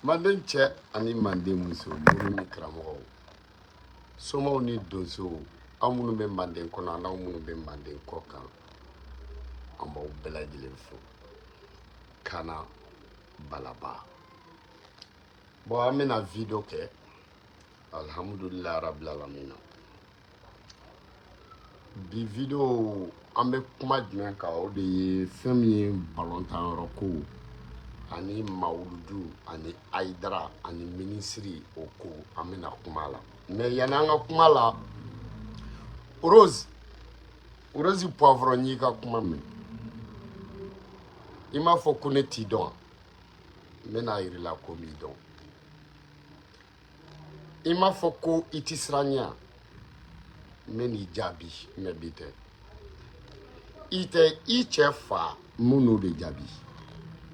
Manden cɛ ani manden muso, mori ni karamɔgɔw, somaw ni donsow, aw minnu bɛ manden kɔnɔ an'aw minnu bɛ manden kɔ kan, an b'aw bɛɛ lajɛlen fo. Kana balaba. Bon, an bɛna video kɛ. Alhamdulilayi rabil alamina. Bi video, an bɛ kuma jumɛn kan? O de ye fɛn min ye balontan yɔrɔ ko ani mawuludu ani ayidara ani minisiri, o ko an bɛna kuma la. Mais yanni an ka kuma la, Rose, Rose Poivron, y'i ka kuma mɛn. I m'a fɔ ko ne t'i dɔn. N bɛna yir'i la ko n b'i dɔn. I m'a fɔ ko i ti siran ɲɛ. N bɛ n'i jaabi, mais bi tɛ. I tɛ i cɛ fa mun n'o de jaabi.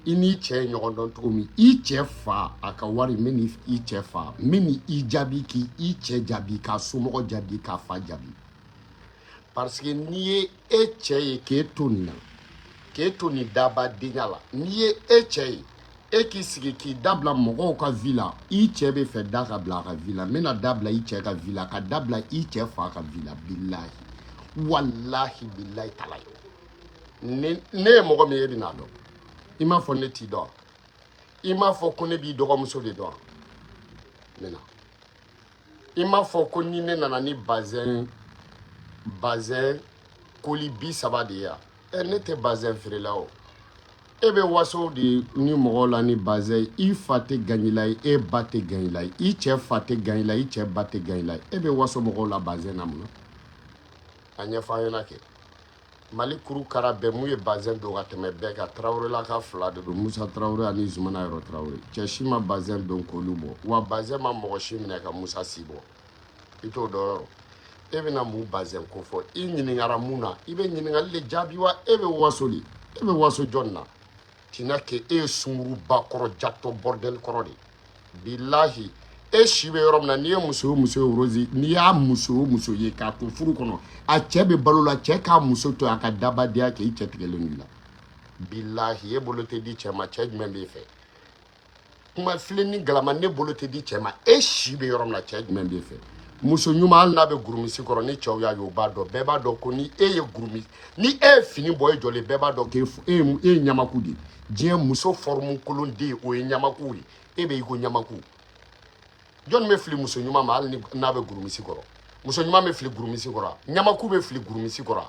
I n'i cɛ ye ɲɔgɔn dɔn cogo min, i cɛ fa a ka wari, n bɛ n'i i cɛ fa, n bɛ n'i jaabi, k'i i cɛ jaabi, k'a somɔgɔ jaabi, k'a fa jaabi, parce que n'i ye e cɛ ye k'e to nin na, k'e to nin dabadenya la, n'i ye e cɛ ye, e k'i sigi k'i dabila mɔgɔw ka vie la, i cɛ bɛ fɛ da ka bila a ka vie la. N bɛna da bila i cɛ ka vie la, ka da bila i cɛ fa ka vie la. Bilahi, walahi, bilahi talahi, ne ne ye mɔgɔ min ye, e bɛna dɔn. I m'a fɔ ne t'i dɔn. I m'a fɔ ko ne b'i dɔgɔmuso de dɔn. N bɛna. I m'a fɔ ko ni ne nana ni bazɛn koli 30 de ye yan. Ɛ, ne tɛ bazɛn feerela o. E bɛ waso de ni mɔgɔw la ni bazɛn. I fa tɛ gaɲila ye, e ba tɛ gaɲila ye, i cɛ fa tɛ gaɲila ye, i cɛ ba tɛ gaɲila ye. E bɛ waso mɔgɔw la bazɛn na mun na? A ɲɛfɔ an ɲɛna kɛ. Mali kuru kara bɛɛ, mun ye bazɛn don ka tɛmɛ bɛɛ kan? Tarawelelaka fila de don, Musa Tarawele ani Zumana Yɔrɔ Tarawele. Cɛ si ma bazɛn don k'olu bɔ wa. Bazɛn ma mɔgɔ si minɛ ka Musa si bɔ. I t'o dɔn yɔrɔ. E bɛna mun bazɛn ko fɔ? I ɲininkara mun na? I bɛ ɲininkali de jaabi wa. E bɛ waso de, e bɛ waso jɔn na? Tina kɛ e ye sunguruba kɔrɔ, jatɔ bordel kɔrɔ de. Bilahi, e si bɛ yɔrɔ min na, n'i ye muso o muso ye, Rose, n'i y'a muso o muso ye k'a to furu kɔnɔ, a cɛ bɛ balo la, cɛ k'a muso to yen, a ka dabadenya kɛ, i cɛ tigɛlen don i la. Bilahi, e bolo tɛ di cɛ ma. Cɛ jumɛn b'e fɛ? Kuma filen ni galama, ne bolo tɛ di cɛ ma. E si bɛ yɔrɔ min na, cɛ jumɛn b'e fɛ? Muso ɲuman, hali n'a bɛ gurumisi kɔrɔ, ni cɛw y'a ye, u b'a dɔn. Bɛɛ b'a dɔn ko ni e ye gurumi, ni e ye fini bɔ e jɔlen, bɛɛ b'a dɔn k'e e ye ɲamaku de ye. Diɲɛ muso forme kolon den, o ye ɲamaku de ye. E bɛ i ko ɲamaku. Jɔnni bɛ fili muso ɲuman ma hali ni n'a bɛ gurumisi kɔrɔ? Muso ɲuman bɛ fili gurumisi kɔrɔ? Ɲamaku bɛ fili gurumisi kɔrɔ?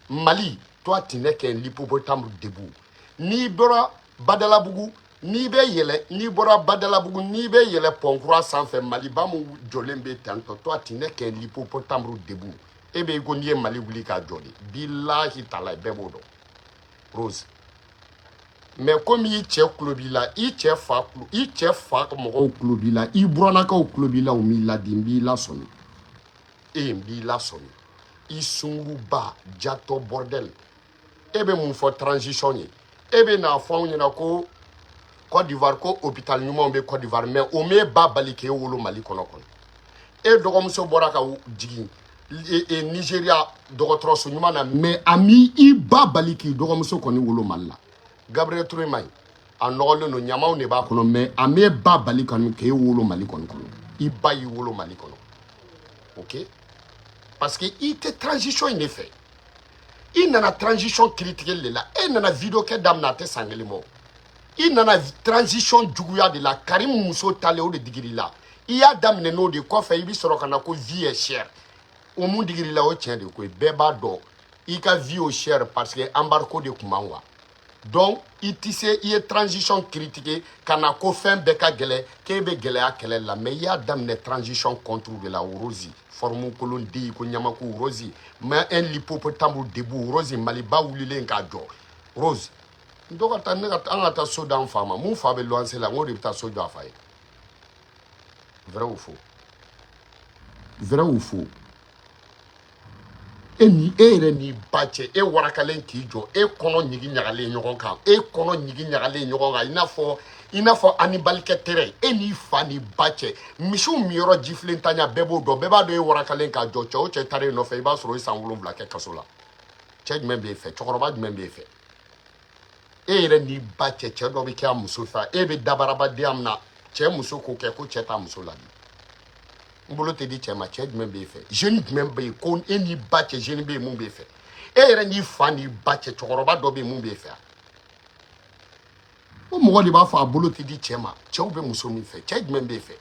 Mali, toi, tu n'es qu'un hippopotame debout. N'i bɔra Badalabugu, n'i bɛ yɛlɛ, n'i bɔra Badalabugu, n'i bɛ yɛlɛ pont kura sanfɛ, Maliba mun jɔlen bɛ tantɔ, toi, tu n'es qu'un hippopotame debout. E bɛ i ko n'i ye Mali wuli k'a jɔ de. Bilahi talahi, bɛɛ b'o dɔn, Rose. Mais komi i cɛ kulo b'i la, i cɛ fa kulo, i cɛ fa mɔgɔw kulo b'i la, i burannakaw kulo b'i la, u m'i ladi. N b'i lasɔmi, e n b'i lasɔmi. I sunguruba jatɔ bordel, e bɛ mun fɔ transition ye? E bɛ n'a fɔ anw ɲɛna ko Côte d'Ivoire, ko hôpital ɲumanw bɛ Côte d'Ivoire, mais o m'e ba bali k'e wolo Mali kɔnɔ. E dɔgɔmuso bɔra ka jigin Nigéria dɔgɔtɔrɔso ɲuman na, mais a m'i i ba bali k'i dɔgɔmuso kɔni wolo Mali la. Gabriel Touré ma ɲi, a nɔgɔlen don, ɲamaw de b'a kɔnɔ, mais a m'e ba bali kɔni k'e wolo Mali kɔni kɔnɔ. I ba y'i wolo Mali kɔnɔ, ok? Parce que i tɛ transition in de fɛ. I nana transition critiquer de la. E nana video kɛ daminɛ, a tɛ san kelen bɔ. I nana transition juguya de la. Karim muso talen, o de digir'i la. I y'a daminɛ n'o de kɔfɛ, i bɛ sɔrɔ ka na ko vie est chère. O mun digir'i la? O tiɲɛ de koyi. Bɛɛ b'a dɔn i ka vie o cher, parce que embargo de kun b'an wa. Donc i ti se. I ye transition critiquer ka na ko fɛn bɛɛ ka gɛlɛn, k'e bɛ gɛlɛya kɛlɛ la, mais i y'a daminɛ transition contre de la. Rose, forme kolon den, ko ɲamaku. Rose, mais un hippopotame debout. Rose, Maliba wulilen k'a jɔ. Rose, n dɔ ka taa, ne ka an ka taa so d'an fa ma. Mun fa bɛ luwanse la, n k'o de bɛ taa so jɔ a fa ye. Vrai ou faux? Vrai ou faux? E ni e yɛrɛ n'i ba cɛ, e warakalen k'i jɔ, e kɔnɔ ɲigi ɲagalen ɲɔgɔn kan, e kɔnɔ ɲigi ɲagalen ɲɔgɔn kan, i n'a fɔ Hannibal kɛ tɛrɛ. E n'i fa n'i ba cɛ, misiw miyɔrɔ jifilen taɲa, bɛɛ b'o dɔn. Bɛɛ b'a dɔn e warakalen k'a jɔ. Cɛ o cɛ taara e nɔfɛ, i b'a sɔrɔ e san 7 kɛ kaso la. Cɛ jumɛn b'e fɛ? Cɛkɔrɔba jumɛn b'e fɛ? E yɛrɛ n'i ba cɛ, cɛ dɔ bɛ kɛ a muso fɛ, e bɛ dabarabadenya min na. Cɛ muso ko kɛ ko cɛ t'a muso ladi. N bolo tɛ di cɛ ma. Cɛ jumɛn b'e fɛ? Jeune jumɛn bɛ yen ko e n'i ba cɛ, jeune bɛ yen mun b'e fɛ? E yɛrɛ n'i fa n'i ba cɛ, cɛkɔrɔba dɔ bɛ yen mun b'e fɛ? Ko mɔgɔ de b'a fɔ a bolo tɛ di cɛ ma, cɛw bɛ muso min fɛ. Cɛ jumɛn b'e fɛ?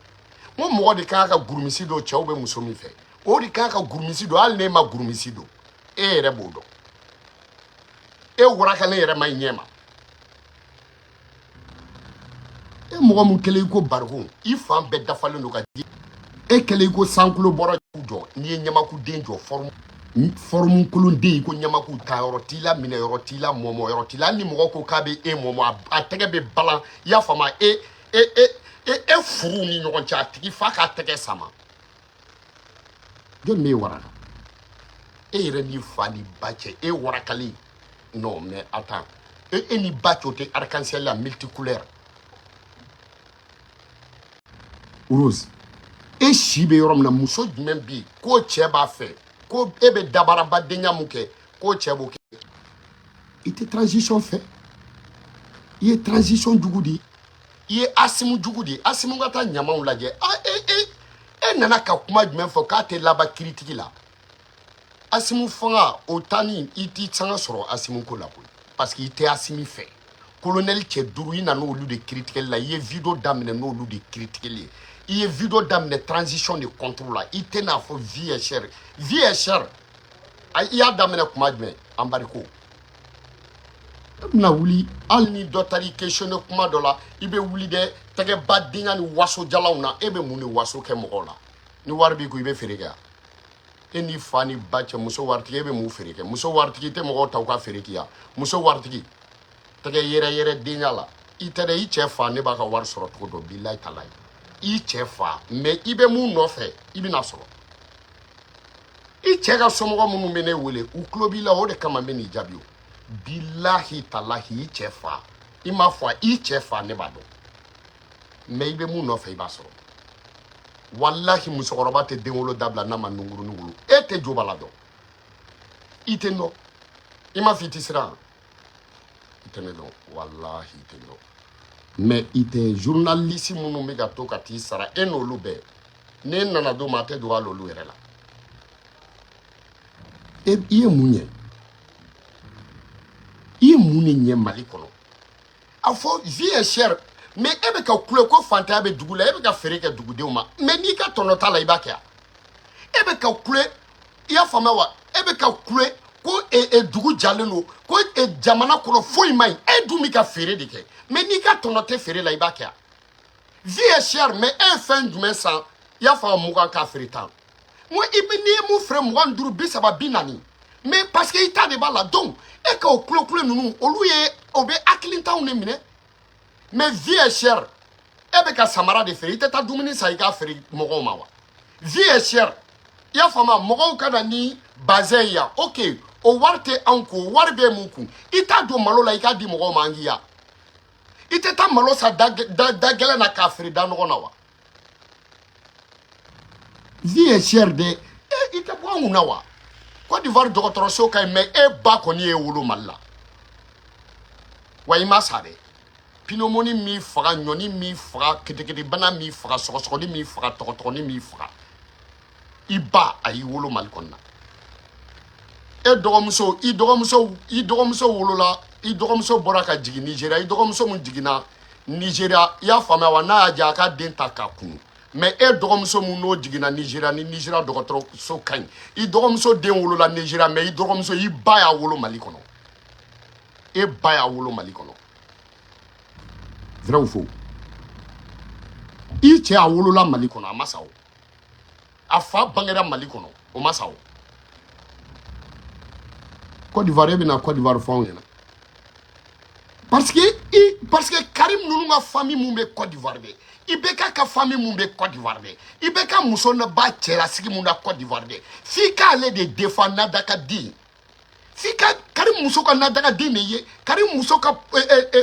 N ko mɔgɔ de kan ka gurumisi don, cɛw bɛ muso min fɛ, o de kan ka gurumisi don. Hali n'e ma gurumisi don, e yɛrɛ b'o dɔn. E warakalen yɛrɛ ma i ɲɛ ma. E mɔgɔ mun kɛlen i ko barikon, i fan bɛɛ dafalen don ka di. E kɛlen i ko sankulo bɔrɔ jɔ, n'i ye ɲamakuden jɔ, forme kolonden i ko ɲamaku, ta yɔrɔ t'i la, minɛ yɔrɔ t'i la, mɔmɔ yɔrɔ t'i la. Hali ni mɔgɔ ko k'a bɛ e mɔmɔ, a tɛgɛ bɛ balan. I y'a faamu? E e e e e furuw ni ɲɔgɔn cɛ, a tigi f'a k'a tɛgɛ sama. Jɔn b'e waraka? E yɛrɛ n'i fa n'i ba cɛ, e warakalen. Non mais attends, e ni ba cɛ, o tɛ arc-en-ciel la multicouleur rose. E si bɛ yɔrɔ min na, muso jumɛn bɛ yen k'o cɛ b'a fɛ ko e bɛ dabarabadenya mun kɛ, k'o cɛ b'o kɛ? I tɛ transition fɛ, i ye transition jugu de ye, i ye Asimu jugu de ye. Asimu ka taa ɲamanw lajɛ. A e e e nana ka kuma jumɛn fɔ k'a tɛ laban kiritigi la? Asimu fanga o taani, i t'i sanga sɔrɔ Asimu ko la koyi, parce que i tɛ Asimi fɛ. Colonel cɛ duuru, i nana olu de kiritigɛli la. I ye video daminɛ n'olu de kiritigɛli ye. I ye video daminɛ transition de contre la. I tɛna fɔ vie est chère, vie est chère. I y'a daminɛ kuma jumɛn? Embargo. E bɛna wuli, hali ni dɔ taara i questionner kuma dɔ la, i bɛ wuli dɛ, tɛgɛba denya ni waso jalaw na. E bɛ mun de waso kɛ mɔgɔw la? Ni wari b'i kun, i bɛ feere kɛ. E ni fa ni ba cɛ, muso waritigi, e bɛ mun feere kɛ? Muso waritigi tɛ mɔgɔw ta u ka feere k'i ya. Muso waritigi tɛgɛ yɛrɛ yɛrɛ denya la, i tɛ dɛ. I cɛ fa, ne b'a ka wari sɔrɔ cogo dɔn, bilayi talayi. I cɛ fa, mais i bɛ mun nɔfɛ, i bɛna sɔrɔ. I cɛ ka somɔgɔ minnu bɛ ne wele, u tulo b'i la, o de kama n bɛ n'i jaabi. O bilahi talahi, i cɛ fa, i m'a fɔ, i cɛ fa, ne b'a dɔn. Mais i bɛ mun nɔfɛ, i b'a sɔrɔ. Walahi, musokɔrɔba tɛ den wolo dabila n'a ma nungurunin wolo. E tɛ jo b'a la dɔn, i tɛ n dɔn. I m'a fɔ i tɛ siran, i tɛ ne dɔn. Walahi, i tɛ n dɔn. Mais i tɛ journaliste minnu bɛ ka to ka t'i sara, e n'olu bɛɛ, n'e nana don ma, a tɛ dogo hali olu yɛrɛ la. E i ye mun ɲɛ? I ye mun de ɲɛ Mali kɔnɔ? A fɔ vie est chère, mais e bɛ ka kule ko fantanya bɛ dugu la, e bɛ ka feere kɛ dugudenw ma. Mais n'i ka tɔnɔ t'a la, i b'a kɛ. E bɛ ka kule, i y'a faamuya wa? E bɛ ka kule ko dugu jalen don, ko jamana kɔnɔ foyi man ɲi, e dun bɛ ka feere de kɛ. Mais n'i ka tɔnɔ tɛ feere la, i b'a kɛ. Vie est chère, mais e ye fɛn jumɛn san, i y'a faamu, 20 k'a feere 10? N ko i bɛ, n'i ye mun feere 25, 30, 40, mais parce que i ta de b'a la. Donc e ka o kulokule ninnu, olu ye o bɛ hakilintanw de minɛ. Mais vie est chère, e bɛ ka samara de feere, i tɛ taa dumuni san i k'a feere mɔgɔw ma wa? Vie est chère, i y'a faamu, mɔgɔw ka na ni bazɛn ye yan. Ok, o wari tɛ anw kun, o wari bɛ mun kun? I t'a don malo la i k'a di mɔgɔw ma, an k'i ya. I tɛ taa malo san da da da gɛlɛn na k'a feere da nɔgɔ na wa? Vie est chère dɛ, e i tɛ bɔ an kunna wa? Côte d'Ivoire dɔgɔtɔrɔso ka ɲi, mais e ba kɔni ye wolo Mali la wa, i ma sa dɛ. Pneumonie m'i faga, ɲɔni m'i faga, keteketebana m'i faga, sɔgɔsɔgɔni m'i faga, tɔgɔtɔgɔni m'i faga. I ba a y'i wolo Mali kɔnɔna. E dɔgɔmuso, i dɔgɔmuso, i dɔgɔmuso wolola, i dɔgɔmuso bɔra ka jigin Nigéria. I dɔgɔmuso mun jiginna Nigéria, i y'a faamuya wa? N'a y'a diya, a ka den ta k'a kunu. Mais e dɔgɔmuso mun n'o jiginna Nigéria, ni Nigéria dɔgɔtɔrɔso ka ɲi, i dɔgɔmuso den wolola Nigéria, mais i dɔgɔmuso, i ba y'a wolo Mali kɔnɔ. E ba y'a wolo Mali kɔnɔ, vrai ou faux? I cɛ a wolola Mali kɔnɔ, a ma sa o. A fa bangera Mali kɔnɔ, o ma sa o. Côte d'Ivoire, e bɛna Côte d'Ivoire fɔ anw ɲɛna parce que Karim ninnu ka famille mun bɛ Côte d'Ivoire dɛ, IBK ka famille mun bɛ Côte d'Ivoire dɛ, IBK muso ne ba cɛlasigi mun na Côte d'Ivoire dɛ, f'i k'ale de défend nadaka den, f'i ka Karim muso ka nadaka den de ye, Karim muso ka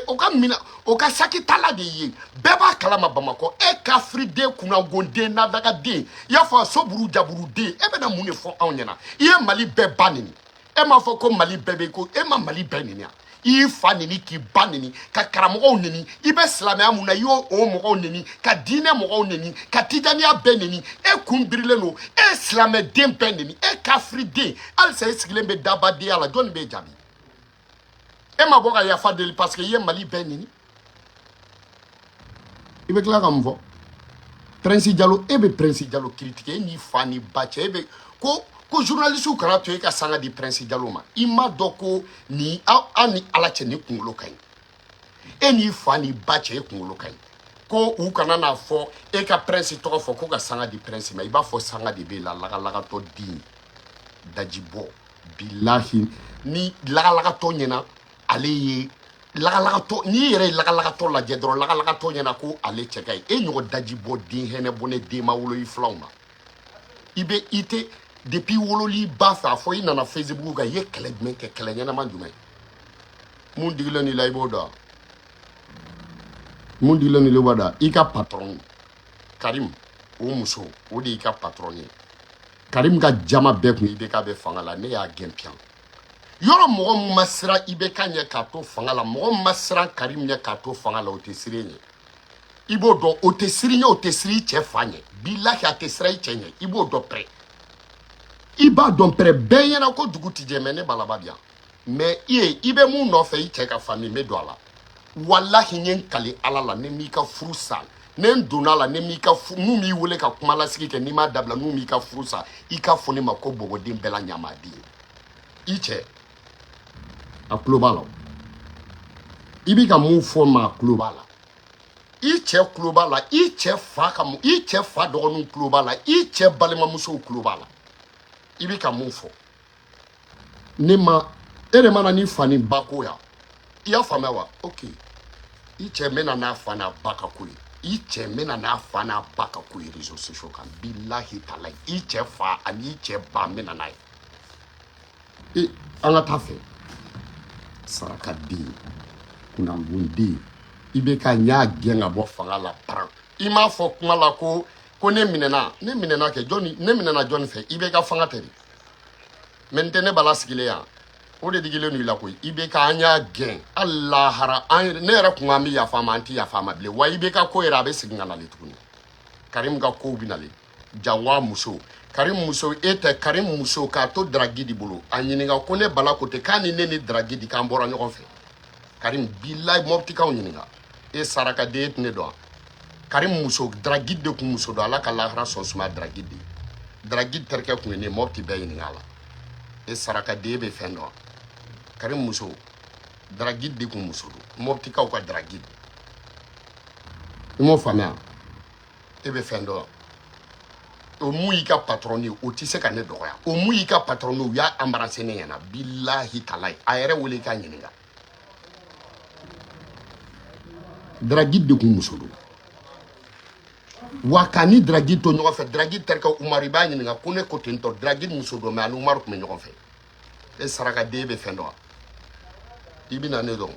o ka mina, o ka saki tala de ye. Bɛɛ b'a kalama Bamakɔ. E kafiriden, kunnagonden, nadaka den, i y'a fɔ soburu jaburuden, e bɛna mun de fɔ anw ɲɛna? I ye Mali bɛɛ ba neni. E m'a fɔ ko Mali bɛɛ bɛ ko, e ma Mali bɛɛ neni. I y'i fa neni, k'i ba neni, ka karamɔgɔw neni. I bɛ silamɛya mun na, i y'o o mɔgɔw neni, ka diinɛ mɔgɔw neni, ka tijaniya bɛɛ neni. E kun birilen don, e silamɛden bɛɛ neni, e kafiriden. Halisa e sigilen bɛ dabadenya la, jɔnni b'e jaabi? E ma bɔ ka yafa deli parce que i ye Mali bɛɛ neni. I bɛ tila ka mun fɔ? Prince Jalo, e bɛ Prince Jalo critiquer, e n'i fa ni ba cɛ. E bɛ ko journaliste kana to e ka sanga di Prince Jalo ma. I ma dɔn ko ni aw ni Ala cɛ, ni kunkolo ka ɲi. E n'i fa ni ba cɛ, e kunkolo ka ɲi ko u kana n'a fɔ e ka Prince tɔgɔ fɔ ko ka sanga di Prince ma. I b'a fɔ sanga de b'e la. Lagalagatɔ den daji bɔ, bilahi ni lagalagatɔ ɲɛna, ale ye lagalagatɔ. N'i yɛrɛ ye lagalagatɔ lajɛ dɔrɔn, lagalagatɔ ɲɛna ko ale cɛ ka ɲi. E ɲɔgɔn daji bɔ den hɛnɛ bɔ ne den ma wolo i filanw na. I bɛ i tɛ depuis wololi ba fɛ a fɔ i nana Facebook kan, i ye kɛlɛ jumɛn kɛ? Kɛlɛ ɲɛnama jumɛn? Mun digilen i la, i b'o dɔn. Mun digilen i la, i b'o dɔn. I ka patron Karim, o muso, o de y'i ka patron ye. Karim ka jama bɛɛ kun IBK bɛ fanga la, ne y'a gɛn piyan. Yɔrɔ mɔgɔ min ma siran IBK ɲɛ k'a to fanga la, mɔgɔ min ma siran Karim ɲɛ k'a to fanga la, o tɛ siran ɲɛ. I b'o dɔn, o tɛ siran ɲɛ, o tɛ siran i cɛ fa ɲɛ. Bilahi, a tɛ siran i cɛ ɲɛ. I b'o dɔn pɛrɛ, i b'a dɔn pɛrɛ. Bɛɛ ɲɛna ko dugu ti jɛ, mɛ ne balaba bi yan. Mɛ i ye, i bɛ mun nɔfɛ? I cɛ ka famille, n bɛ don a la. Walahi, n ye n kali Ala la, ne m'i ka furu sa, ne n donna la, ne m'i ka furu. N'u m'i wele ka kuma lasigi kɛ, n'i m'a dabila, n'u m'i ka furu sa, i k'a fɔ ne ma ko bɔbɔden bɛɛ la ɲamaden. I cɛ a tulo b'a la, i bɛ ka mun fɔ ma, a tulo b'a la. I cɛ tulo b'a la, i cɛ fa ka i cɛ fa dɔgɔninw tulo b'a la, i cɛ balimamusow tulo b'a la. I bɛ ka mun fɔ ne ma? E de mana ni fa ni ba ko ya, i y'a faamuya wa? Ok, i cɛ bɛna n'a fa n'a ba ka ko ye. I cɛ bɛna n'a fa n'a ba ka ko ye réseaux sociaux kan. Bilahi talahi, i cɛ fa ani i cɛ ba, n bɛna n'a ye. E, an ka taa fɛ. Saraka den kunangonden, i bɛ ka n y'a gɛn ka bɔ fanga la paran. I m'a fɔ kuma la ko ne minɛna, ne minɛna kɛ jɔnni? Ne minɛna jɔnni fɛ? I bɛ ka fanga tɛ de mɛ, n tɛ ne bala sigilen yan. O de digilen don i la koyi. I bɛ ka an y'a gɛn hali lahara. An ne yɛrɛ kun an bɛ yafa ma, an tɛ yafa ma bilen wa. I bɛ ka ko yɛrɛ, a bɛ segin ka nalen tuguni. Karim ka kow bɛ nalen jango a muso Karim muso. E tɛ Karim muso k'a to Daragi di bolo, a ɲininka ko ne bala ko ten k'a ni ne ni Daragi di k'an bɔra ɲɔgɔn fɛ. Karim, bilayi, mɔpitikaw ɲininka. E sarakaden, e tɛ ne dɔn. Karim muso, Daragi de kun muso don. Ala ka lahara sɔn suma. Daragi de, Daragi terikɛ kun ye ne ye. Mɔpiti bɛɛ ɲininka a la. E sarakaden, e bɛ fɛn dɔn. Karim muso, Daragi de kun muso don, mɔpitikaw ka Daragi. I m'o faamuya? E bɛ fɛn dɔn. O mun y'i ka patron ye, o tɛ se ka ne dɔgɔya. O mun y'i ka patron ye, u y'a embrasser ne ɲɛna. Bilahi talayi, a yɛrɛ wele i k'a ɲininka. Daragi de kun muso don wa. K'a ni Daragi to ɲɔgɔn fɛ, Daragi terikɛ Umaru, i b'a ɲininka ko ne ko ten tɔ. Daragi muso don, mɛ ani Umaru tun bɛ ɲɔgɔn fɛ. E sarakaden, bɛ fɛn dɔn wa? I bɛna ne dɔn.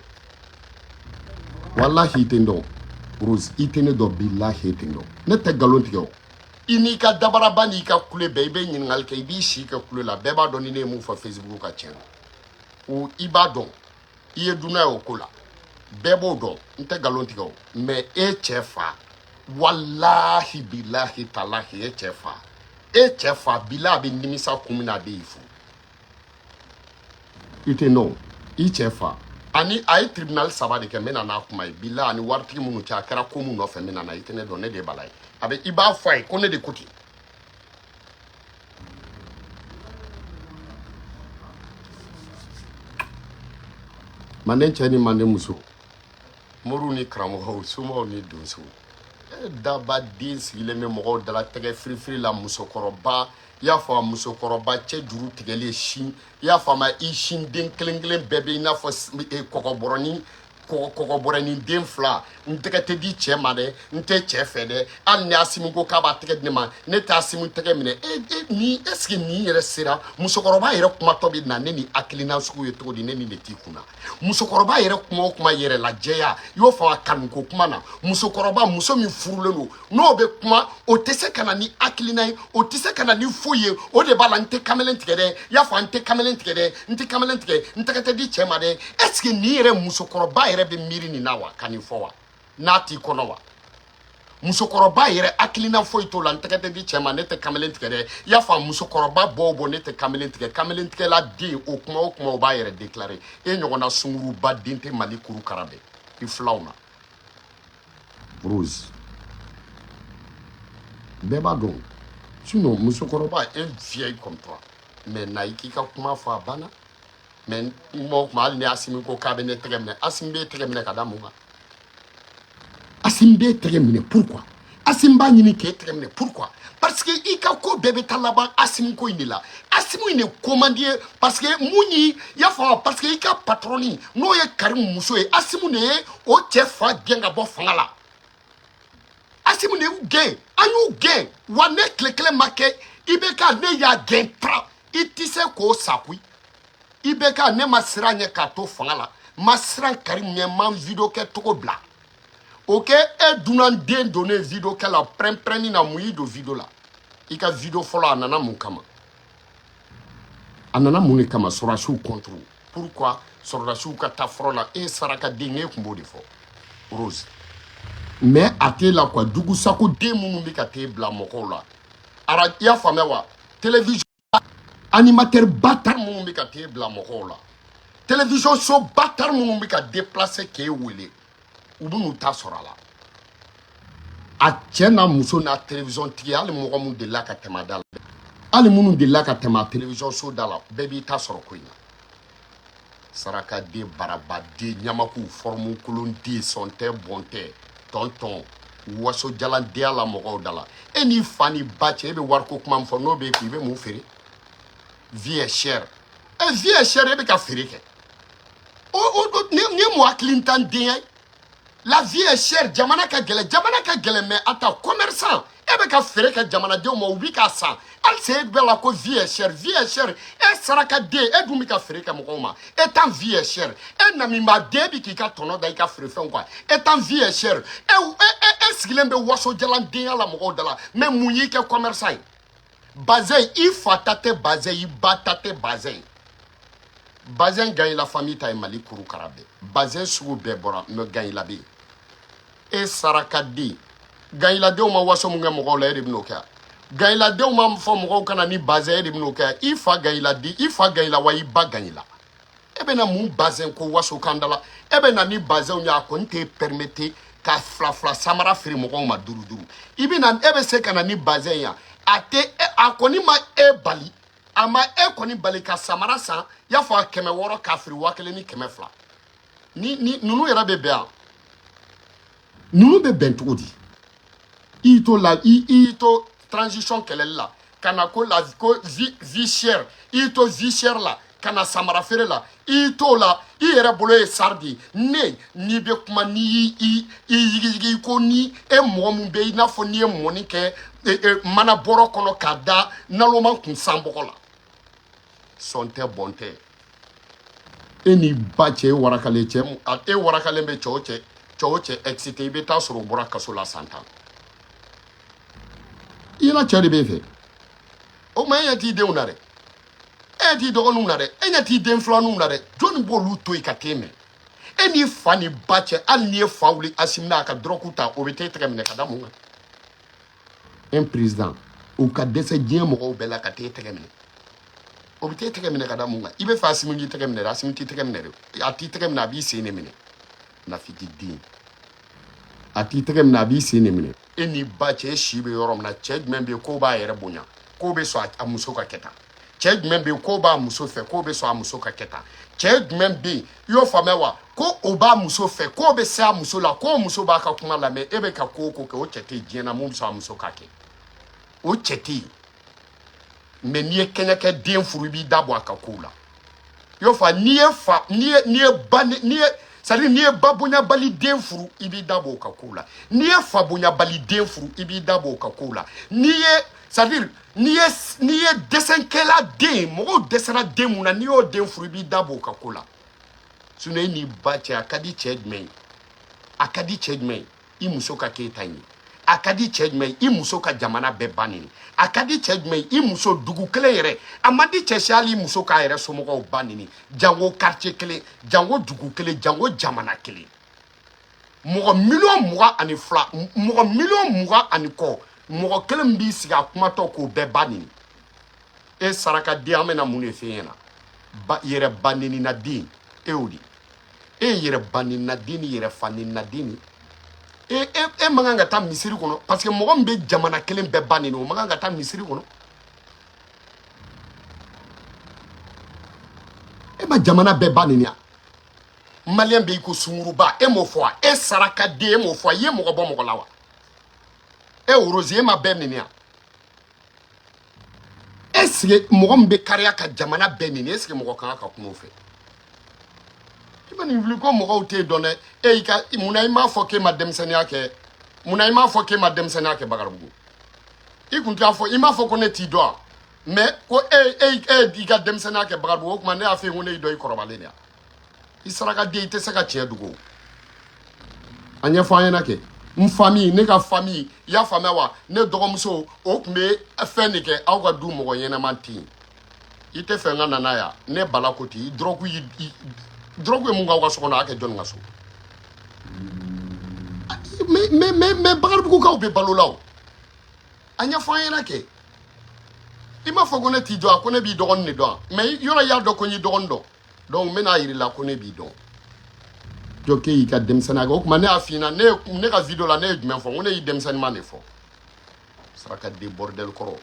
Walahi, i tɛ n dɔn. Rose, i tɛ ne dɔn. Bilahi, i tɛ n dɔn. Ne tɛ nkalon tigɛ o. I n'i ka dabaraba n'i ka kule bɛɛ, i bɛ ɲininkali kɛ, i b'i si kɛ kule la. Bɛɛ b'a dɔn ni ne ye mun fɔ Facebook ka tiɲɛ don o. I b'a dɔn, i ye dunan ye o ko la, bɛɛ b'o dɔn. N tɛ nkalon tigɛ o. Mɛ e cɛ fa, walahi, bilahi talahi, e cɛ fa, e cɛ fa, bila a bɛ nimisa kun min na, a bɛ y'i furu. I tɛ nɔ i cɛ fa ani a ye tribunal 3 de kɛ. N bɛ na n'a kuma ye. Bila ani waritigi minnu cɛ, a kɛra ko mun nɔfɛ, n bɛ na n'a ye. I tɛ ne dɔn, ne de ye bala ye. A bɛ i b'a fɔ a ye ko ne de ko ten. Manden cɛ ni manden muso, moriw ni karamɔgɔw, somaw ni donsow, e dabaden sigilen bɛ mɔgɔw dala tɛgɛ firifiri la. Musokɔrɔba, i y'a fɔ a musokɔrɔba cɛ juru tigɛlen sin, i y'a fɔ a ma, i sin den kelen kelen bɛɛ bɛ i n'a fɔ kɔgɔbɔrɔnin. Kɔgɔ bɔrɛ ni den fila, n tɛgɛ tɛ di cɛ ma dɛ, n tɛ cɛ fɛ dɛ. Hali ni Asimi ko k'a b'a tɛgɛ di ne ma, ne tɛ Asimi tɛgɛ minɛ. E e ni est ce que nin yɛrɛ sera musokɔrɔba yɛrɛ kumatɔ bɛ na ne ni hakilina sugu ye cogo di? Ne ni de t'i kunna. Musokɔrɔba yɛrɛ kuma o kuma, yɛrɛ lajɛya, i y'o fɔ a kanuko kuma na. Musokɔrɔba, muso min furulen don, n'o bɛ kuma, o tɛ se ka na ni hakilina ye, o tɛ se ka na ni foyi ye. O de b'a la, n tɛ kamalen tigɛ dɛ, i y'a fɔ, n tɛ kamalen tigɛ dɛ, n tɛ kamalen tigɛ, n tɛgɛ tɛ di cɛ ma dɛ. Est ce que nin yɛrɛ, musokɔrɔba yɛrɛ bɛ miiri nin na wa, ka nin fɔ wa, n'a t'i kɔnɔ wa? Musokɔrɔba yɛrɛ hakilina foyi t'o la. N tɛgɛ tɛ di cɛ ma, ne tɛ kamalen tigɛ dɛ, i y'a fɔ. Musokɔrɔba bɔ o bɔ, ne tɛ kamalen tigɛ, kamalen tigɛla den, o kuma o kuma, o b'a yɛrɛ déclarer. E ɲɔgɔnna sunguruba den tɛ Mali kuru kara bɛɛ i filaw na. Rose, bɛɛ b'a dɔn. Sinon musokɔrɔba, un vieil comme toi, mais na i k'i ka kuma fɔ, a banna. Mais kuma o kuma, hali ni Asimi ko k'a bɛ ne tɛgɛ minɛ, Asimi b'e tɛgɛ minɛ ka da mun kan? Asimi b'e tɛgɛ minɛ pourquoi? Asimi b'a ɲini k'e tɛgɛ minɛ pourquoi? Parce que i ka ko bɛɛ bɛ taa laban Asimi ko in de la. Asimi in de ko man di ye, parce que mun y'i y'a fɔ, parce que i ka patronne, n'o ye Karimu muso ye, Asimi de ye o cɛ fa gɛn ka bɔ fanga la. Asimi de y'u gɛn, an y'u gɛn wa. Ne tile kelen ma kɛ IBK, ne y'a gɛn tra, i tɛ se k'o sa koyi. IBK, ne ma siran ɲɛ k'a to fanga la, ma siran Karimu ɲɛ, ma vidéo kɛ cogo bila o kɛ. E dunan den donnen vidéo kɛ la, pɛrɛn-pɛrɛnni na, mun y'i don vidéo la? I ka vidéo fɔlɔ, a nana mun kama? A nana mun de kama? Sɔrɔdasiw contre. Pourquoi sɔrɔdasiw ka taa fɔlɔ la? E saraka den, e tun b'o de fɔ, Rose. Mais a t'e la quoi. Dugusako den minnu bɛ ka t'e bila mɔgɔw la ara, i y'a faamuya wa? Télévision animateur bâtard minnu bɛ ka t'e bila mɔgɔw la, télévision so bâtard minnu bɛ ka déplacer k'e wele, u bɛ n'u ta sɔrɔ a la. A cɛ n'a muso n'a télévision tigi, hali mɔgɔ min delila ka tɛmɛ a da la, hali minnu delila ka tɛmɛ a télévision so da la, bɛɛ b'i ta sɔrɔ ko in na. Sarakaden, barabaden, ɲamaku, forme kolonden, sɔn tɛ, bɔn tɛ, tɔntɔn waso jalandenya la mɔgɔw da la. E n'i fa ni ba cɛ, e bɛ wariko kuma min fɔ, n'o b'e kun, i bɛ mun feere? Vie est chère. E, vie est chère, e bɛ ka feere kɛ. O nin ye mun hakilintan ye? La vie est chère, jamana ka gɛlɛn, jamana ka gɛlɛn, mais attends, commerçant, e bɛ ka feere kɛ jamanadenw ma, u bɛ k'a san. Halisa e bɛ la ko vie est chère, vie est chère. E saraka den, e dun bɛ ka feere kɛ mɔgɔw ma. E tan, vie est chère. E namima den bɛ k'i ka tɔnɔ da i ka feerefɛnw kan. E tan, vie est chère. E e e e sigilen bɛ waso jalandenya la mɔgɔw da la. Mais mun y'i kɛ commerçant ye? Bazin, i fa ta tɛ bazin, i ba ta tɛ bazin ye. Bazin gagne la famille ta ye Mali kuru kara bɛɛ. Bazin sugu bɛɛ bɔra, mais Gagny bɛ yen. E saraka den, Gagnyladenw ma waso mun kɛ mɔgɔw la, e de bɛn'o kɛ. Gagnyladenw ma fɔ mɔgɔw kana ni bazin, e de bɛn'o kɛ. I fa Gagnyladen, i fa Gagnyla wa, i ba Gagnyla. E bɛna mun bazin ko waso kan da la? E bɛ na ni bazinw ye, a kɔni t'e permettre ka fila fila samara feere mɔgɔw ma, duuru duuru. I bɛna, e bɛ se ka na ni bazin ye, a tɛ a kɔni ma e bali, a ma e kɔni bali ka samara san, i y'a fɔ, a 600 k'a feere 1200. Ni ninnu yɛrɛ bɛ bɛn yan, ninnu bɛ bɛn cogo di? I y'i to la, i y'i to transition kɛlɛli la, ka na ko la ko vie chère. I y'i to vie chère la, ka na samara feere la. I y'i to la, i yɛrɛ bolo ye sari de ye. Ne n'i bɛ kuma, n'i y'i i yigiyigi ko ni e mɔgɔ mun bɛ i n'a fɔ n'i ye mɔni kɛ mana bɔrɔ kɔnɔ k'a da naloma kun sanbɔgɔ la, sɔn tɛ, bɔn tɛ. E n'i ba cɛ, e warakalen cɛ, e warakalen bɛ cɛ o cɛ, cɛ o cɛ excité, i bɛ taa sɔrɔ o bɔra kaso la san 10. I ɲɛna cɛ de b'e fɛ. O tuma e ɲɛ t'i denw na dɛ, e ɲɛ t'i dɔgɔninw na dɛ, e ɲɛ t'i den filaninw na dɛ. Jɔnni b'olu to yen ka t'e minɛ? E n'i fa ni ba cɛ, hali n'i ye fa wuli Asimi n'a ka dɔrɔgu ta, o bɛ t'e tɛgɛ minɛ ka da mun kan? Un président, o ka dɛsɛ diɲɛ mɔgɔw bɛɛ la ka t'e tɛgɛ minɛ, o bɛ t'e tɛgɛ minɛ ka da mun kan? I bɛ fɛ Asimi k'i tɛgɛ minɛ dɛ, Asimi t'i tɛgɛ minɛ dɛ. A t'i tɛgɛ minɛ, a b'i sen de minɛ. Nafiki den, a t'i tɛgɛ minɛ, a b'i sen de minɛ. E n'i ba cɛ, e si bɛ yɔrɔ min na, cɛ jumɛn bɛ yen k'o b'a yɛrɛ bonya, k'o bɛ sɔn a muso ka kɛ tan? Cɛ jumɛn bɛ yen k'o b'a muso fɛ, k'o bɛ sɔn a muso ka kɛ tan? Cɛ jumɛn bɛ yen, i y'o faamuya wa, ko o b'a muso fɛ, k'o bɛ se a muso la, k'o muso b'a ka kuma lamɛn? E bɛ ka ko o ko kɛ, o cɛ tɛ diɲɛ na mun bɛ sɔn a muso ka kɛ. O cɛ tɛ yen. Mais n'i ye kɛɲɛkɛ den furu, i b'i da bɔ a ka kow la. I y'o faamu? N'i ye fa, n'i ye ba, n'i ye, c'est à dire n'i ye C'est à dire n'i ye ba bonyabali den furu, i b'i da bɔ o ka kow la. N'i ye fa bonyabali den furu, i b'i da bɔ o ka kow la. N'i ye, c'est à dire n'i ye dɛsɛkɛla den, mɔgɔw dɛsɛra den mun na, n'i y'o den furu, i b'i da bɔ o ka ko la. Sinon e n'i ba cɛ, a ka di cɛ jumɛn ye? A ka di cɛ jumɛn ye i muso ka k'e ta ye? A ka di cɛ jumɛn ye i muso ka jamana bɛɛ ba neni? A ka di cɛ jumɛn ye i muso dugu kelen yɛrɛ? A man di cɛ si hali i muso k'a yɛrɛ somɔgɔw ba neni, jango quartier kelen, jango dugu kelen, jango jamana kelen. Mɔgɔ 22 millions, mɔgɔ 20 ani kɔ, mɔgɔ kelen min b'i sigi a kumatɔ k'o bɛɛ ba neni. E saraka den, an bɛna mun de f'e ɲɛna? Ba yɛrɛ ba nenina den, e y'o de, e ye yɛrɛ ba nenina den ni yɛrɛ fa nenina den ni e man kan ka taa misiri kɔnɔ, parce que mɔgɔ min bɛ jamana kelen bɛɛ ba neni, o man kan ka taa misiri kɔnɔ. E ma jamana bɛɛ ba neni a? Maliyɛn bɛ i ko sunguruba, e m'o fɔ wa? E saraka den, e m'o fɔ? I ye mɔgɔ bɔ mɔgɔ la wa? E Rose, e ma bɛɛ neni a? Est ce que mɔgɔ min bɛ kariya ka jamana bɛɛ neni, est ce que mɔgɔ kan ka kuma o fɛ? I ma nin fili ko mɔgɔw t'e dɔn dɛ. E y'i ka munna i m'a fɔ k'e ma denmisɛnninya kɛ? Munna i m'a fɔ k'e ma denmisɛnninya kɛ Bakaribugu? I kun t'a fɔ, i m'a fɔ ko ne t'i dɔn wa? Mais ko e y'i ka denmisɛnninya kɛ Bakaribugu, o tuma ne y'a fɔ e ye ko ne y'i dɔn i kɔrɔbalen de ya. I saraka den, i tɛ se ka tiɲɛ dogo. A ɲɛfɔ an ɲɛna kɛ. N famille, ne ka famille, i y'a faamuya wa? Ne dɔgɔmuso, o tun bɛ fɛn de kɛ aw ka du mɔgɔ ɲɛnama tɛ yen. I tɛ fɛ n ka na n'a ye? Ne bala ko ten, i dɔrɔgu y'i dɔrɔgu ye mun k'aw ka so kɔnɔ, a y'a kɛ jɔnni ka so? Mais Bakaribugukaw bɛ balo la o. A ɲɛfɔ an ɲɛna kɛ. I m'a fɔ ko ne t'i dɔn a? Ko ne b'i dɔgɔnin de dɔn a? Mais yɔrɔ i y'a dɔn ko n y'i dɔgɔnin dɔn, donc n bɛna yir'i la ko ne b'i dɔn. Jɔ k'e y'i ka denmisɛnninya kɛ, o tuma ne y'a f'i ɲɛna, ne ka video la, ne ye jumɛn fɔ? N ko ne y'i denmisɛnninma de fɔ. Saraka den bordel kɔrɔ.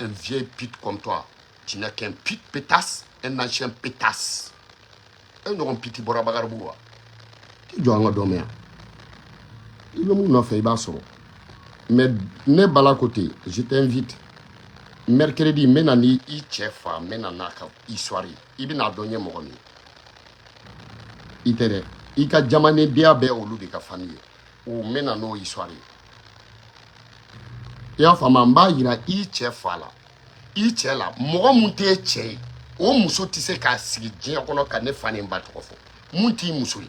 Un vieil pute comme toi, tu n'es qu'un pute pétasse, un ancien pétasse. E ɲɔgɔn piti bɔra Bakaribugu wa? I jɔ an ka dɔn mɛn yan. I bɛ mun nɔfɛ, i b'a sɔrɔ. Mais ne bala ko ten, je t'invite mercredi, n bɛ na ni i cɛ fa, n bɛ na n'a ka histoire ye. I bɛna dɔn n ye mɔgɔ min ye. I tɛ dɛ, i ka jamanedenya bɛɛ olu de ka famille ye o, n bɛ na n'o histoire ye. I y'a faamu? N b'a yira i cɛ fa la, i cɛ la, mɔgɔ mun t'e cɛ ye, o muso tɛ se k'a sigi diɲɛ kɔnɔ ka ne fa ni n ba tɔgɔ fɔ, mun t'i muso ye.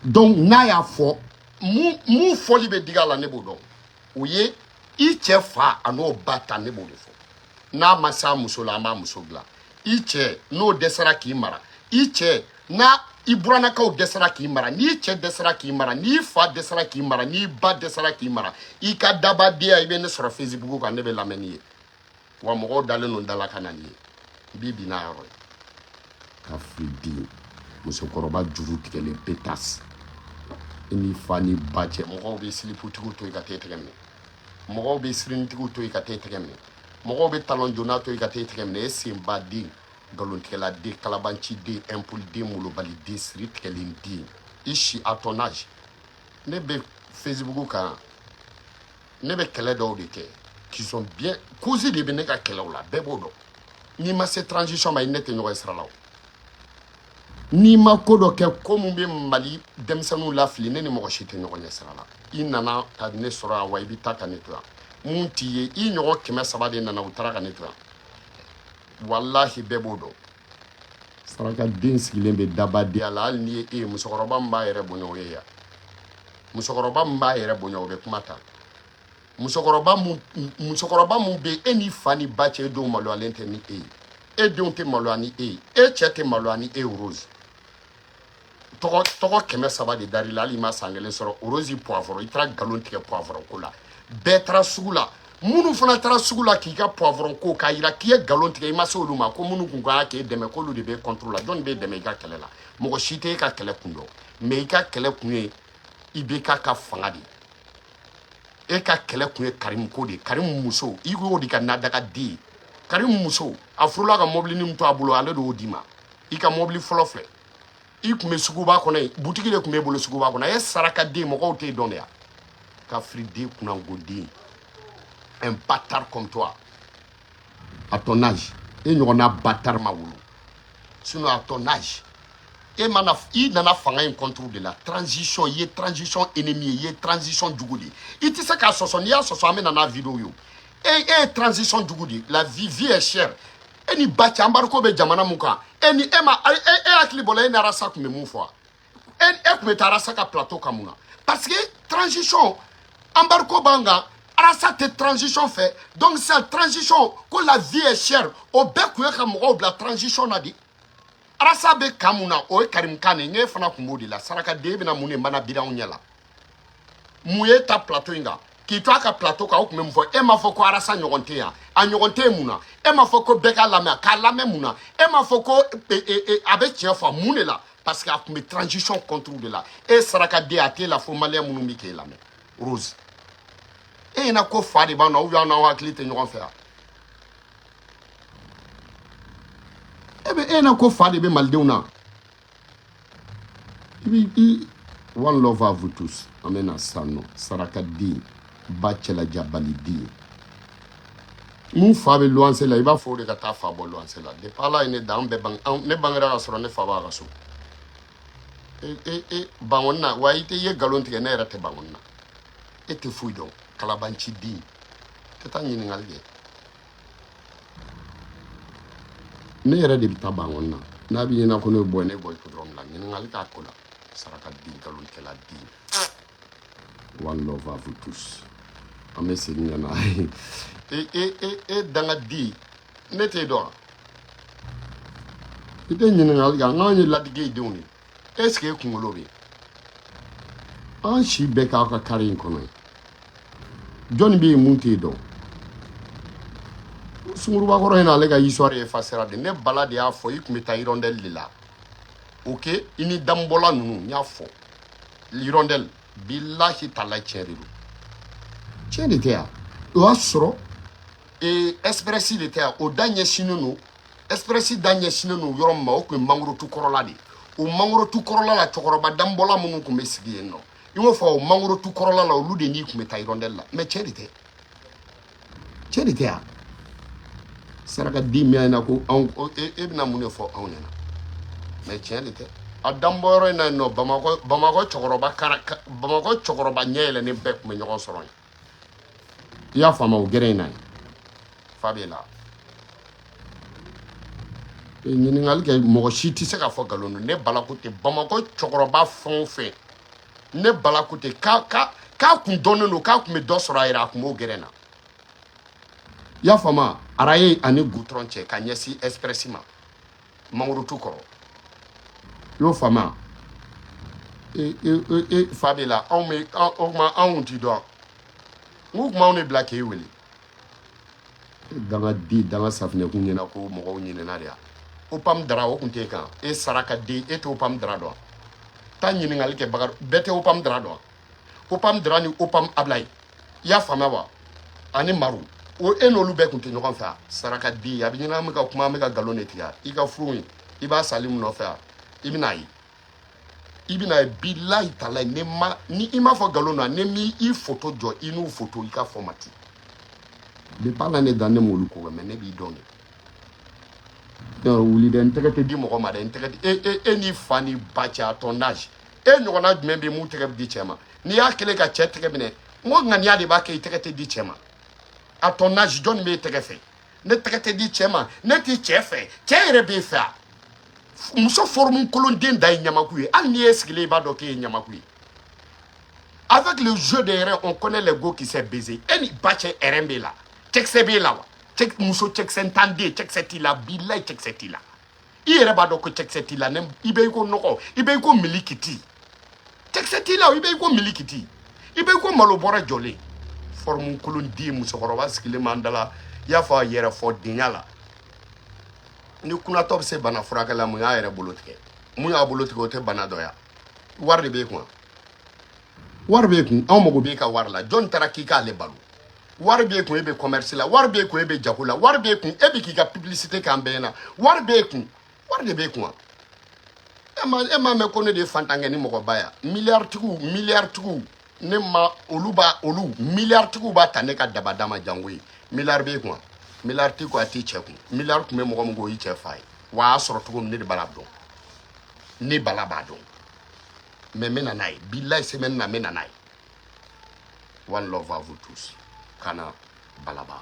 Donc n'a y'a fɔ, mun fɔli bɛ digi a la, ne b'o dɔn. O ye i cɛ fa a n'o ba ta, ne b'o de fɔ. N'a ma s'a muso la, an b'a muso dilan. I cɛ n'o dɛsɛra k'i mara, i cɛ n'a i burannakaw dɛsɛra k'i mara, n'i cɛ dɛsɛra k'i mara, n'i fa dɛsɛra k'i mara, n'i ba dɛsɛra k'i mara, i ka dabadenya, i bɛ ne sɔrɔ Facebook kan, ne bɛ lamɛn n'i ye. Wa mɔgɔw dalen don da la ka na n'i ye, n b'i bin n'a yɔrɔ ye. Ka fili den musokɔrɔba juru tigɛlen pétasse. I ni fa ni ba cɛ, mɔgɔw bɛ siliputigiw to yen ka t'e tɛgɛ minɛ, mɔgɔw bɛ sirinitigiw to yen ka t'e tɛgɛ minɛ, mɔgɔw bɛ talon jonna to yen ka t'e tɛgɛ minɛ. E senba den, nkalontigɛla den, kalabanci den, impoli den, molobali den, siri tigɛlen den, i si à ton âge. Ne bɛ Facebook kan, ne bɛ kɛlɛ dɔw de kɛ qui sont bien cause de bɛ ne ka kɛlɛw la, bɛɛ b'o dɔn. N'i ma se transition ma, i ne tɛ ɲɔgɔn ye sira la o. N'i ma ko dɔ kɛ, ko mun bɛ Mali denmisɛnninw lafili, ne ni mɔgɔ si tɛ ɲɔgɔn ɲɛ sira la. I nana ka ne sɔrɔ yan wa, i bɛ taa ka ne to yan. Mun t'i ye? I ɲɔgɔn 300 de nana, u taara ka ne to yan. Walahi, bɛɛ b'o dɔn. Saraka den sigilen bɛ dabadenya la. Hali n'i ye e ye, musokɔrɔba min b'a yɛrɛ bonya, o ye yan. Musokɔrɔba min b'a yɛrɛ bonya, o bɛ kuma ta. Musokɔrɔba mun bɛ e ni fa ni ba cɛ, e denw maloyalen tɛ ni e ye, e denw tɛ maloya ni e ye, e cɛ tɛ maloya ni e ye. Rose tɔgɔ 300 de dar'i la, hali i ma san kelen sɔrɔ. Rose poivron, i taara nkalon tigɛ poivron ko la, bɛɛ taara sugu la. Minnu fana taara sugu la k'i ka poivron ko k'a yira k'i ye nkalon tigɛ, i ma se olu ma. Ko minnu kun kan k'e dɛmɛ, k'olu de bɛ contre la. Jɔnni b'e dɛmɛ i ka kɛlɛ la? Mɔgɔ si tɛ e ka kɛlɛ kun dɔn. Mais i ka kɛlɛ kun ye IBK ka fanga de ye. E ka kɛlɛ kun ye Karim ko de ye. Karim muso, i y'o de ka nadaga den ye. Karim muso, a furula ka mɔbili min to a bolo, ale de y'o d'i ma. I ka mɔbili fɔlɔ filɛ, i tun bɛ suguba kɔnɔ yen, butigi de tun b'e bolo suguba kɔnɔ. E saraka den, mɔgɔw t'e dɔn de ya. Kafiri den, kunango den, un bâtard comme toi, à ton âge, e ɲɔgɔnna bâtard ma wolo. Sinon à ton âge, E mana i nana fanga in contre de la transition, i ye transition ennemi ye, i ye transition jugu de ye. I tɛ se k'a sɔsɔ, n'i y'a sɔsɔ an bɛ na n'a vidéo ye o. E ye transition jugu de ye. La vie est chère. E ni ba cɛ, embargo bɛ jamana mun kan, e ni e ma e hakili bɔra e ni Arasa tun bɛ mun fɔ wa? E tun bɛ taa Arasa ka plateau kan mun na? Parce que transition embargo b'an kan, Arasa tɛ transition fɛ, donc sisan transition ko la vie est chère, o bɛɛ kun ye ka mɔgɔw bila transition na de. Arasa bɛ kan mun na, o ye Karim kan de ye, n'e fana tun b'o de la. Saraka den bɛna mun de mana biri anw ɲɛ la? Mun ye ta plateau in kan k'i to a ka plateau kan, o tun bɛ mun fɔ? E m'a fɔ ko Arasa ɲɔgɔn tɛ yan, a ɲɔgɔn tɛ yen mun na? E m'a fɔ ko bɛɛ k'a lamɛn, k'a lamɛn mun na? E m'a fɔ ko a bɛ tiɲɛ fɔ mun de la? Parce que a tun bɛ transition contre de la. E saraka den, a t'e la fo maliyɛn minnu bɛ k'e lamɛn. Rose, e ɲɛna ko fa de b'an na ou bien an n'aw hakili tɛ ɲɔgɔn fɛ yan? E bɛ e ɲɛna ko fa de bɛ malidenw na? I b'i i one love à vous tous. An bɛ na sisan nɔ, saraka den ba cɛlajabali den mun fa bɛ luwanse la, i b'a fɔ o de ka taa fa bɔ luwanse la. Depuis Ala ye ne dan, an bɛɛ bange, ne bangera ka sɔrɔ ne fa b'a ka so. E e e bangɔni na wa, i tɛ i ye nkalon tigɛ, ne yɛrɛ tɛ bangɔni na. E tɛ foyi dɔn, kalabanci den tɛ taa ɲininkali kɛ. Ne yɛrɛ de bɛ taa bangɔni na, n'a b'i ɲɛna ko ne bɔ, ne bɔ hippodrome la, ɲininkali k'a ko la. Saraka den, nkalontigɛla den. One love à vous tous. An bɛ segin ka na. E e e e danga den, ne t'e dɔn wa? I tɛ ɲininkali kɛ, an ye ladege denw de ye. Est ce que e kunkolo bɛ yen? An si bɛɛ k'aw ka kari in kɔnɔ yen, jɔnni bɛ yen mun t'e dɔn? Sungurubakɔrɔ in n'ale ka histoire effacera de. Ne bala de y'a fɔ, i tun bɛ taa hirondelle de la, ok? I ni danbɔla ninnu, n y'a fɔ hirondelle, bilahi talahi, tiɲɛ de don, tiɲɛ de tɛ yan. O y'a sɔrɔ ee express de tɛ yan, o da ɲɛsinnen don, express da ɲɛsinnen don yɔrɔ min ma, o tun ye mangorotu kɔrɔla de ye. O mangorotu kɔrɔla la, cɛkɔrɔba danbɔla minnu tun bɛ sigi yen nɔ, i y'o fɔ, o mangorotu kɔrɔla la, olu de n'i tun bɛ taa hirondelle la. Mais tiɲɛ de tɛ, tiɲɛ de tɛ yan. Saraka den min na ko anw, e bɛna mun de fɔ anw ɲɛna? Mais tiɲɛ de tɛ. A danbɔyɔrɔ in na yen nɔ, Bamakɔ, Bamakɔ cɛkɔrɔba kara, Bamakɔ cɛkɔrɔba ɲɛ yɛlɛnnen bɛɛ tun bɛ ɲɔgɔn sɔrɔ yen. I y'a faamu o gɛrɛ in na yen, fa b'e la. Ɲininkali kɛ, mɔgɔ si tɛ se k'a fɔ nkalon don. Ne bala ko tɛ, Bamakɔ cɛkɔrɔba fɛn o fɛn, ne bala ko tɛ, k'a kun dɔnnen don, k'a kun bɛ dɔ sɔrɔ a yɛrɛ, a kun b'o gɛrɛ na. I y'a faamu, araye ani goudron cɛ ka ɲɛsin express ma, mangorotu kɔrɔ. I y'o faamu? E e e fa b'e la, anw bɛ o tuma anw t'i dɔn. N k'u tun b'anw de bila k'e wele. Danga den, danga safinɛkun ɲɛna ko mɔgɔw ɲinɛna de ya. Opam dara o kun t'e kan. E saraka den, e tɛ opam dara dɔn. Taa ɲininkali kɛ Bakari, bɛɛ tɛ opam dara dɔn. Opam dara ni opam Ablaye, i y'a faamuya wa? Ani Maru, o e n'olu bɛɛ kun tɛ ɲɔgɔn fɛ. Saraka den, a bɛ ɲinɛ, an bɛ ka kuma, an bɛ ka nkalon de tigɛ. I ka furu in, i b'a sali mun nɔfɛ yan? I bɛna ye, i bɛna ye, bilahi talahi, ne ma ni i m'a fɔ nkalon na, ne m'i i photo jɔ, i n'u photo, i ka fɔ ma ten. Depuis ala ne dan, ne m'olu ko kɛ, mais ne b'i dɔn de. Wuli dɛ, n tɛgɛ tɛ di mɔgɔ ma dɛ, n tɛgɛ di e e e ni fa ni ba cɛ, à ton âge, e ɲɔgɔnna jumɛn bɛ yen mun tɛgɛ bɛ di cɛ ma? N'i y'a kɛlen ka cɛ tɛgɛ minɛ, n ko ŋaniya de b'a kɛ i tɛgɛ tɛ di cɛ ma. À ton âge, jɔnni b'e tɛgɛ fɛ? Ne tɛgɛ tɛ di cɛ ma, ne t'i cɛ fɛ, cɛ yɛrɛ b'e fɛ a. Muso forme kolonden da ye ɲamaku ye, hali n'i ye sigilen, i b'a dɔn k'e ye ɲamaku ye. Avec le jeu des reins, on connaît les go qui s'est baisé. E ni ba cɛ, rein b'e la, cɛkisɛ b'e la wa? Cɛ muso cɛkisɛ ntan den, cɛkisɛ t'i la, bilayi cɛkisɛ t'i la. I yɛrɛ b'a dɔn ko cɛkisɛ t'i la, ne i bɛ i ko nɔgɔ, i bɛ i ko milikiti. Cɛkisɛ t'i la, i bɛ i ko milikiti, i bɛ i ko malo bɔrɛ jɔlen. Forme kolonden, musokɔrɔba sigilen b'an da la, i y'a fɔ a yɛrɛ fɔ denya la. Ni kunnatɔ bɛ se bana furakɛ la, mun y'a yɛrɛ bolo tigɛ? Mun y'a bolo tigɛ, o tɛ bana dɔ ya? Wari de b'e kun, wari b'e kun, anw mago b'e ka wari la. Jɔn taara k'i k'ale balo? Wari b'e kun, e bɛ commerce la, wari b'e kun, e bɛ jago la, wari b'e kun, e bɛ k'i ka publicité k'an bɛɛ ɲɛna, wari b'e kun, wari de b'e kun wa? E ma mɛn ko ne de ye fantankɛ ni mɔgɔba ya? Miliyaritigiw, miliyaritigiw, ne ma olu b'a, olu miliyaritigiw b'a ta ne ka daba dama jango ye. Miliyari b'e kun wa? Miliyari t'i kun, a t'i cɛ kun. Miliyari tun bɛ mɔgɔ min kun, o y'i cɛ fa ye. Wa a y'a sɔrɔ cogo min, ne de b'a dɔn. Ne Bala b'a dɔn, mais n bɛ na n'a ye. Bilayi, semaine na n bɛ na n'a ye. One love à vous tous. Kana Balaba.